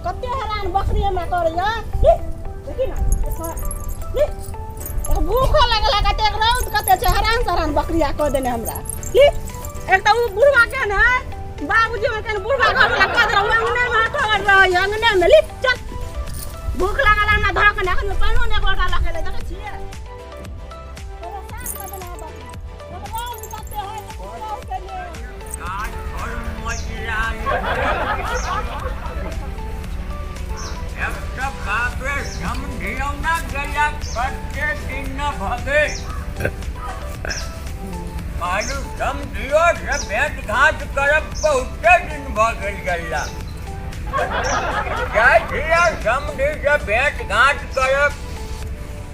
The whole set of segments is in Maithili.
कते हैरान बकरी हमरा करैया। देखी ना, ली, एक भूखो लागल है, कते रौद कते छै, हैरान से हैरान बकरिया कऽ देने हमरा। ली, एक तऽ उ बुढ़वा के ने बाबूजी हमर के बुढ़वा घर वाला कऽ देलक, उ अंगने में हटल रहै अंगने में। ली चल, भूख लागल हमरा धऽ के, एखन पानिओ नहि एक लोटा लऽ के एलै, देखै छियै। परेशान कऽ देने है बकरी। रौद कते है, तऽ कुछो के ने। एक बाप रे समझियौ ना गेला कते दिन न भऽ गेल। कहलू समझियो से भेंट घाट करब, बहुते दिन भऽ गेल गेला। जाइ छियै समझी से भेंट घाट करब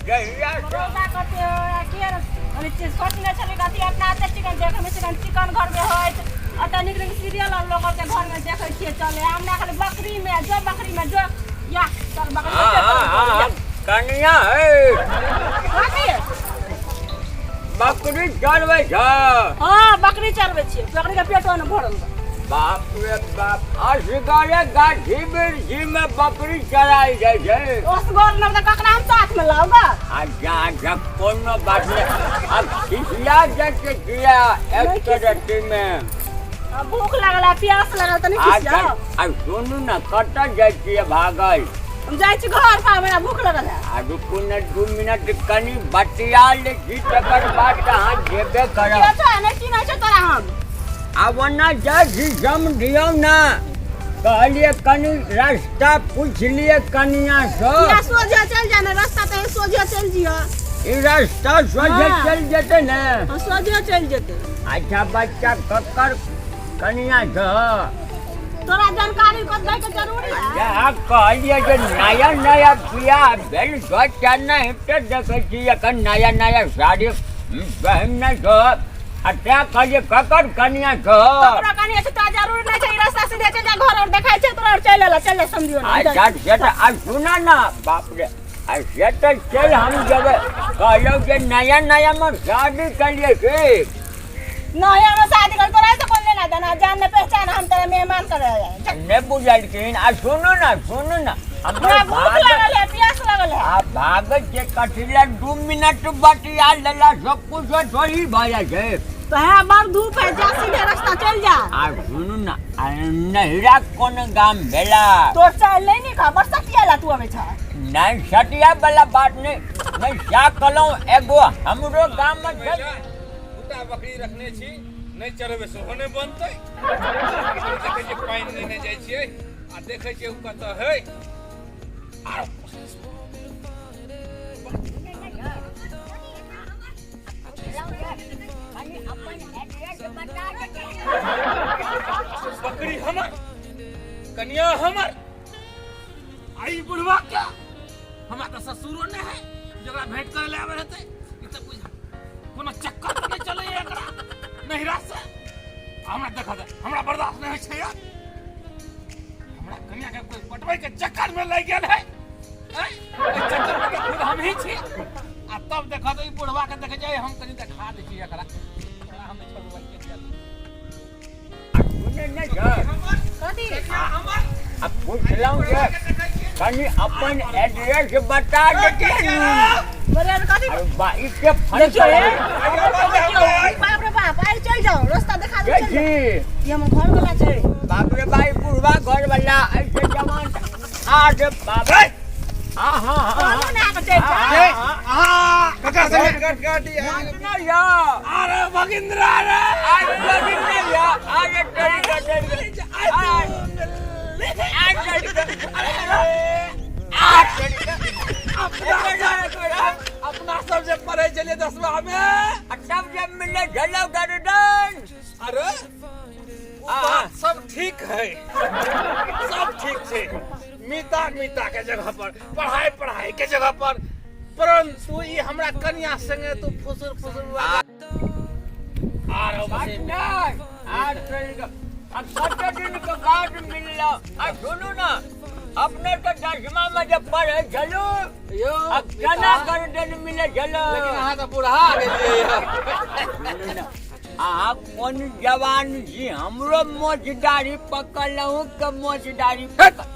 जहिया से। रौदा कते है के अरे चीज सोचने छली कथी अपना एते चिकन देखै में चिकन चिकन घर में होइत, एते नीक नीक सीरियल आर लोक के घर में देखै छियै चले, हमरा खाली बकरी में जो, बकरी में जो, या चल बकरी में। हाँ, कनिया है। कथी? बकरी चरबै छ? हाँ, बकरी चरबै छियै, बकरी के पेटो ने भरल बा। बाप रे बाप, असगरे गाछी बिरछी में बकरी चराइ जाइ छै? असगर न तऽ ककरा हम साथ में लाउ गा? अच्छा अच्छा, कोनो बात नहि। अब खिसिया जाइ छै किया एक रत्ती में? आ, भूख लागल है, प्यास लागल तऽ नहि अच्छा। खिसियाउ। आ सुनू ने, कतऽ जाइ छियै भागल? हम जाइ छी घर पर, हमरा भूख लगल है। आ रुकू ने 2 मिनट, कनि बतिया लै छी, तकर बाद अहाँ जेबे करब। के छै? नहि चिन्है छै तोरा हम। आब ओना जाइ छी समझियौ ने, कहलियै कनि रास्ता पूछि लियै कनियासँ। या सोझे चलि जा ने, रास्ता तऽ सोझे चलि जियो। ई रास्ता सोझे चलि जेतै ने? हाँ, सोझे चलि जेतै। अच्छा, बच्चा ककर कनिया छ? तोरा जानकारी को दै के जरूरी है? यहाँ कहलियै जे नया नया बियाह भेल छौ, तेना हेतै। देखै छी एखन नया नया साड़ी पहिनने छौ, आ तैं कहलियै ककर कनिया छौ। ककरो कनिया छै तोरा जरूरी नहि छै। ई रास्ता सीधे चलि जा, घर और देखाइ छै तोरा, और चलि एला, चलि जा समझियो ने। अच्छा, से तऽ आ सुन ने, बाप रे, आ से तऽ चलि हम जेबै, कहलहुँ जे नया नयामे शादी केलियै की? नहीं, हम शादी कर तोरा से कोन लेना देना, जान न पहचान, हम तेरा मेहमान करे आए हैं। नहि बुझलखिन। आ सुनू ने, सुनू ने, हमरा भूख लागल है, प्यास लगल है। आ भागत जे कथी लए? 2 मिनट बतिया लेला सब कुछ थोड़ी भऽ जाइ छै। तो है बड़ धूप है, जा सीधे रास्ता चल जा। आ सुनू ने, आ नहिरा कोन गाम भेला? तोर चाल नहीं नीक है, बड़ सटिया ला तू अबै छ। नहि, सटिया वाला बात नहि, नहि क्या कहलहुँ, एगो हमरो गाममे छै। दूटा बकरी रखने छी, नहि चढ़ेबै सेहो नहि बनतै। देखै छियै पानि नेने जाइ छियै आ देखै छियै ओ कतऽ है। आरो बकरी हमर, कनिया हमर, आई बुढ़वा क्या? हमरा तऽ ससुरो नहि है जकरा भेंट करे ले आबै हेतै। ई तऽ बुझ कोनो चक्कर तऽ नहि चलैए एकरा नहिरा से। हमरा देखऽ दे, हमरा बर्दाश्त नहि होइ छै यार। हमरा कनिया के कोई पटबै के चक्कर में लागि गेल है। आँय? एहि चक्कर में तऽ खुद हम ही छी। आ तब देखऽ दे ई बुढ़वा के, देखै छै हम कनि देखा दै छी एकरा। एकरा हम नहि छोड़बै के। सुनै नहि छै? हमर कथी? कनिया हमर। आ पुछलहुँ जे कनि अपन एड्रेस बता देतियै ने। बोले कथी? अरे बा, ई के फन देखियो हे। करै? बाप रे बाप, आई चल जाओ, रास्ता दिखा दे, के चल छी? जाओ। ये हमर घर वाला छै। बाप रे बाप, बुढ़वा घर वाला ऐसे जवान आगे बाप रे। हाँ हाँ हाँ। कहलहुँ ने अहाँके चलि जाओ। अहाँ कका संगे ना या। अरे भगिंद्रा रे। आज लगी नहीं या, आज तेरी का तेरी का आज आज तेरी का, अरे आज तेरी का। अपना सब जे पढ़े छलियै 10वा में, सब जब मिले झलक गर्दन। अरे ओ बात सब ठीक है, सब ठीक छै, मीता मीता के जगह पर, पढ़ाई पढ़ाई के जगह पर, परंतु ई हमरा कन्या संगे तू फुसुर फुसुर आरो बात नहीं आज तेरी का। अब कते दिन के बाद मिलला। आ सुनू ना, अपने तो 10वा में जब पढ़े छलू यो अब केना गर्दन मिले छलो। लेकिन अहाँ तऽ बूढ़ा गेलियै। अहाँ कोन जवान छी? हमरो मोछ दाढ़ी पकड़लहुँ के मोछ दाढ़ी पकड़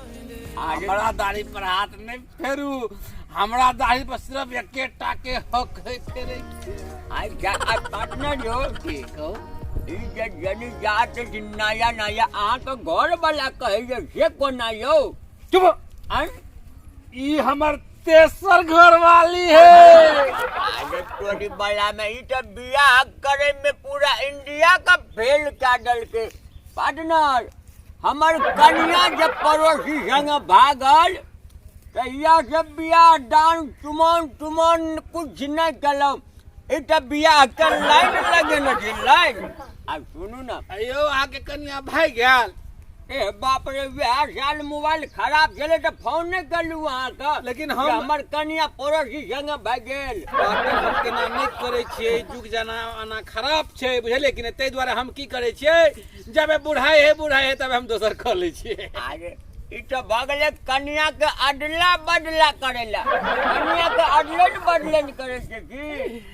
हमरा दाढ़ी पर हाथ नहि फेरू। हमरा दाढ़ी पर सिर्फ एकेटा के हक है फेरे के। आइ जा आ पार्टनर यौ। की कहू? ई जे जनी जात जे नया नया अहाँके घर वाला कहैया से कोना यौ? चुप। आँय? ई हमर तेसर घरवाली है। अरे तोरी वाला में ई तऽ बियाह करे में पूरा इंडिया का फेल कए देलकै। पार्टनर, हमर कनिया जे पड़ोसी संग भागल तहिया से बियाह दान चुमौन तुमौन कुछ नहि केलहुँ। ई तऽ बियाह के लाइन लगेने छी, लाइन। आ सुनू ने। अयो, अहाँके कनिया भागि गेल? ए बाप रे, वएह साल मोबाइल खराब छलै तऽ फोन नहि केलहुँ अहाँके। लेकिन जे हमर कनिया पड़ोसी संगे भागि गेल। पार्टनर, हम केना नहि करै छियै, युग जना आना खराब छै, बुझलियै कि नहि? ताहि दुआरे हम की करै छियै, जब बुढ़ाइ है बुढ़ाइ है तब हम दोसर कऽ लै छियै। अरे ई तऽ भऽ गेलै कनिया के अदला बदला करै लए। कनिया के अदले ने बदले ने करै छै की?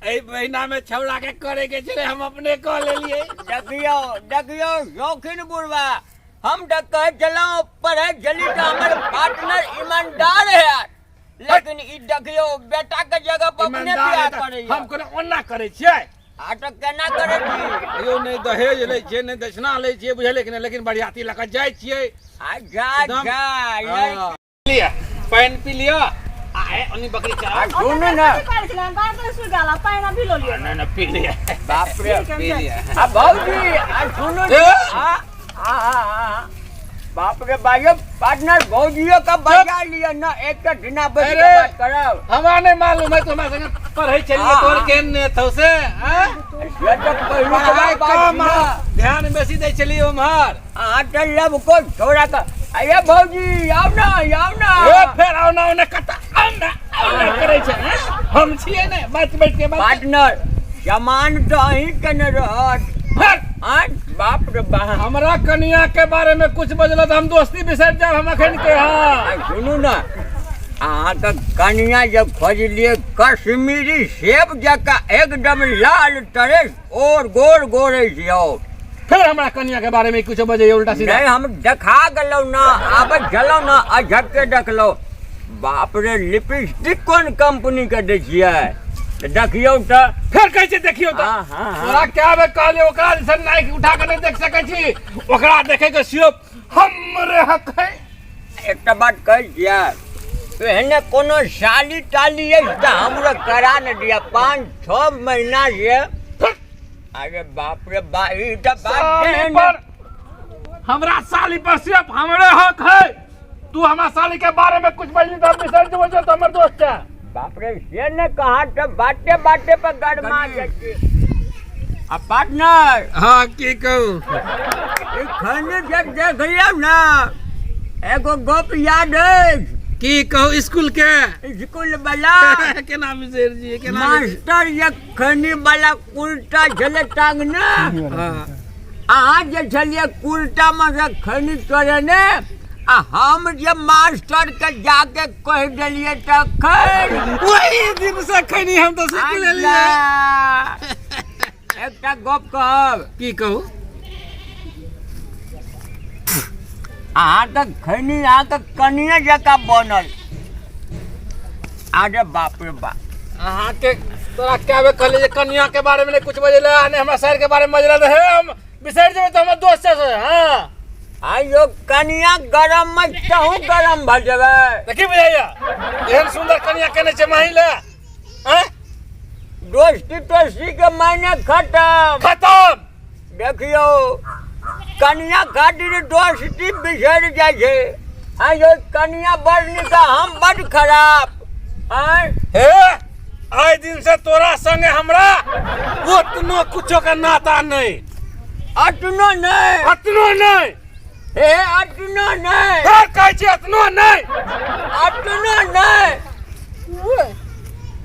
एहि महीना में छौड़ा के करे के छलै, हम अपने कऽ लेलियै। देखियौ देखियौ शौकीन बुढ़वा, हम तऽ कहै छलहुँ पढ़ै छली तऽ हमर पार्टनर ईमानदार है, लेकिन ई देखियौ बेटा के जगह पर अपने ईमानदार बियाह है तऽ करैया। हम कोनो ओना करै छियै? आ तऽ केना करै छी? यौ, नहि दहेज लै छियै, नहि दक्षिणा लै छियै, बुझलियै कि नहि? लेकिन बरियाती लऽ कऽ जाइ छियै। अच्छा। एकदम। अच्छा। हँ। लिअ, पानि पी लिअ आ हे, ओनी बकरी आ चराउ। सुनू ने। कथी करै छलै? बार बार सुति गेल, पानि अभी लऽ लिअ। नहि नहि, पी लिअ। बाप रे। ठीक है, पी हम लिअ। आ भौजी, आ सुनू ने। ए? आ आ आ आ बाप रे बाप, पार्टनर, भौजियो का बजा लिअ न, एक दिना बैठ के अरे। बात करब। हमरा नहि मालूम है, तू हमरा संगे पढ़ै छलियै, हाँ, तोहर हाँ। केहन ने थौ से, आँय? से तऽ पहिलुक पढ़ाइ बात कम छै आ ने। ध्यान बेसी दै छलियै उम्हर। अहाँ तऽ लब को छोड़ा कऽ। अरे भौजी, आउ ने, आउ ने। ए फेर आउ ना, ओने कतऽ आउ ना आउ ना करै छै, आँय? हम छियै ने बैठ बैठ के बात। पार्टनर, सामान तऽ अहीं के ने रहत। फेर आँय बाप रे बाप। हमरा कनिया के बारे में कुछ बजल तऽ हम दोस्ती बिसरि जायब हम अखन के। हाँ। आ सुनू ने, अहाँके कनिया जब खोजलियै कश्मीरी सेब जकाँ एकदम लाल तरेस और गोर गोरे छै। और फिर हमरा कनिया के बारे में कुछ बजैया उल्टा सीधा? नहीं, हम देखा गेलहुँ ना, आबै छलहुँ ना, अझक्के देखलहुँ। बाप रे, लिपस्टिक कोन कंपनी के दै छियै? तऽ देखियौ तऽ। फेर कहै छै देखियौ तऽ। हाँ, हाँ, हाँ। तोरा क्या बेर कहलियै, ओकरा जैसन नाइक उठा के नहि देख सकै छी। ओकरा देखे के सिर्फ हमरे हक है। एकटा बात कहै छियै, एहने कोनो साली ताली अछि तऽ हमरो करा ने दिअ 5-6 महीना से। अरे बाप रे बा, ई तऽ बात साली केहन? पर, हमरा साली पर सिर्फ हमरे हक है। तू हमरा साली के बारे में कुछ बजली तऽ हम बिसरि जेबो जो, तो हमर दोस्त है। बाप रे, से ने कहा तऽ बाटे बाटे पर गरमा जाइ छै। आ पार्टनर। हाँ, की कहू? ई खैनी जब देख लियौ ने, एगो गप याद अछि। की कहू? स्कूल के? स्कूल वाला। केना बिसरि जियै, केना बिसरि- मास्टर जे खैनी वाला कुर्ता छलै टांगने, हाँ। अहाँ जे छलियै कुर्ता में से खैनी तोड़ेने, आ हम जे मास्टर के जाके कहि देलियै तखन वही दिन से खैनी हम तो सीख लेलियै। अच्छा। एकटा गप कहब? की कहू? अहाँ तऽ खैनी अहाँके कनिए जकाँ बनल। अरे बाप रे बाप। अहाँके तोरा कए बेर कहलियै जे कनिया के बारे में नहि कुछ बजेला आ नहि हमरा सर के बारे में बजेला, तऽ हे हम बिसरि जेबै तऽ हमर दोस्त छै। हाँ। आइयो कनिया गरम में तहूँ गरम भऽ जेबै। तऽ की बुझाइया, एहन सुन्दर कनिया केने छै माही ले, आँय? दोस्ती तोस्ती के मायने खतम। खतम। देखियौ, कनिया खातिर दोस्ती बिसरि जाइ छै। आइयो कनिया बड़ नीक, हम बड़ खराब। आँय? हे, आइ दिन से तोरा संगे हमरा ओतनो कुछो के नाता नहीं। अतनो नहीं? अतनो नहीं। हे, अतनो नहीं। फेर कहै छी, अतनो नहीं। अतनो नहीं।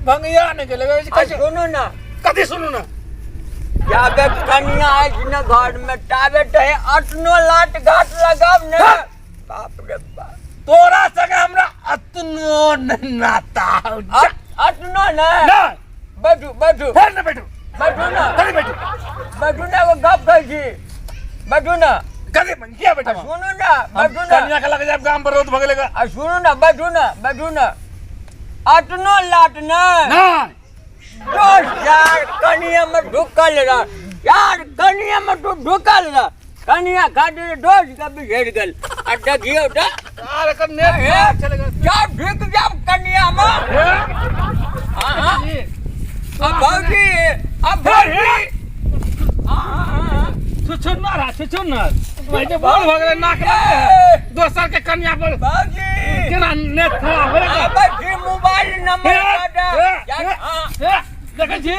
भंगिया नहि गेलै। आ सुनू ने। कथी सुनू ने? जाबे कनिया अछि ने घर में ताबे तऽ हे अतनो लाट घाट लगाब ने। बाप रे बाप। तोरा संगे हमरा अतनो नहि नाता। अतनो नहीं? नहि। बैठू बैठू। फेर नहि बैठू। बैठू ने। कथी बैठू? बैठू ने, एगो गप कहै छी, बैठू ने। कथी किया बैठब हम? सुनू ना बैठू ना। कनिया के लग जाब गाम पर रौद भऽ गेलै गा। आ सुनू ना, बैठू ना, बैठू ना। अटनो लाट नहीं। नहि। दोस्त यार कनिया में ढुकल रह, यार कनिया में तू ढुकल रह, कनिया खातिर दोस्त के बिछड़ गेल। आ देखियो त यार एकर नेट खराब छलै गा। जा ढुक जाब कनिया में। हे? हाँ, हाँ। अब भौजी, अब भौजी। हाँ, हाँ, हाँ। छुछुन्नर है छुछुन्नर भाई जे बोल भऽ गेलै नाक लग दोसर के कन्या पर भौजी केना नेट खराब भेलै गा? अब जी मोबाइल नंबर हे, दे। हे, जा, हे, हाँ, हे, देखै छी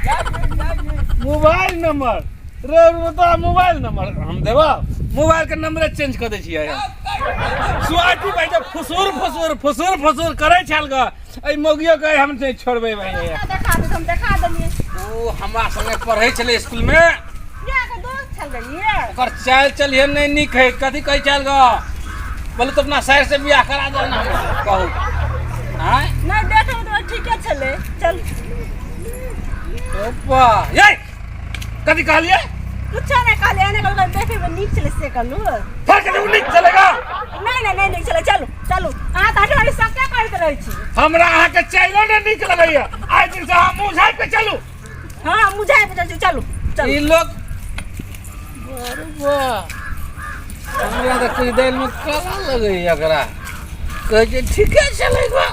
जा, जा, जा। मोबाइल नंबर रे रे तोरा मोबाइल नंबर हम देबो मोबाइल के नंबरे चेंज कऽ दै छियै स्वाति भाई जब फुसुर फुसुर फुसुर फुसुर करै छल ग एहि मौगियो के हम नहि छोड़बै भाई। देखा दे, हम देखा देलियै। ओ हमरा संगे पढ़ै छलै स्कूल में। इएह के दोस्त छल गेलियै। ओकर चाल चल नहि नीक है। कथी कहै छल ग? बोले तो अपना साइड से बियाह करा दे ना हमरा कहू। आँय? नहि देखै तऽ ठीके छलै। चल। ओप्पा ये कथी कहलियै? कुछो नहि कहलियै, एने कहलकै देखै मे नीक छलै से कहलू। फेर कथी उ नीक चलेगा? नहि नहि नहि नीक छलै। चलू चलू, अहाँ तऽ हटवारी सबके करैत रहै छी। हमरा अहाँके चाइलो नहि नीक लगैया। आइ दिन से अहाँ मुँह झाँपि के चलू। हँ, मुँह झाँपि के चलू, चलू चलू। ई लोग अरे वाह, हमरा तऽ कुछ देर में काला लगैया। एकरा कहै छै ठीके छलै गो,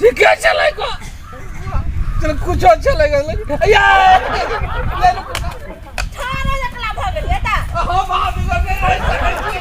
ठीके छलै गो। चल कुछो छलै गो। या ले लो। ठाढ़ एकला भऽ गेलियै तऽ। अहो भाभी, नहि रहि सकै छी।